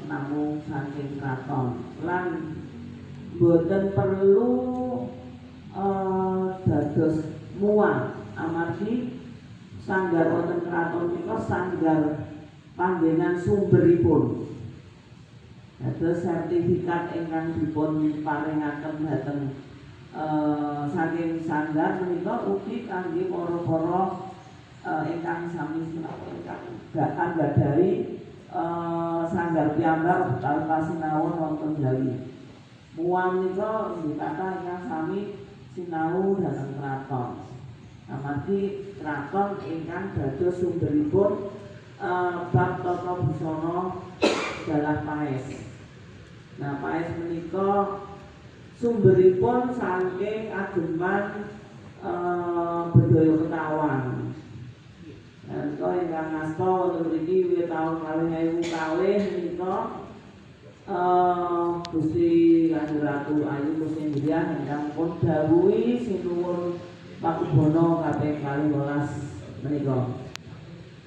namung saking kraton lan boten perlu dados muang, amargi sanggar wonten kraton menika sanggar panggenan sumberipun. Dados sertifikat ingkang dipun paringaken dhateng saking sanggar menika ugi kangge para-para ingkang sami sinau, ingkang anggadhahi sanggar piyambak utawi pasinawon wonten Jawi. Muang menika nggih kathah ingkang sami sinau dhateng kraton. Amargi kraton ingkang dados sumberipun bab tata busana dalah paes. Nah, paes menika sumberipun saking ageman bedhaya Ketawang. Nah, menika ingkang ngasta wonten mriki wiwit taun 2002 menika Gusti Kanjeng Ratu Ayu Kusnindriah ingkang pun dawuhi sinuwun Pakubono kaping 15 menika.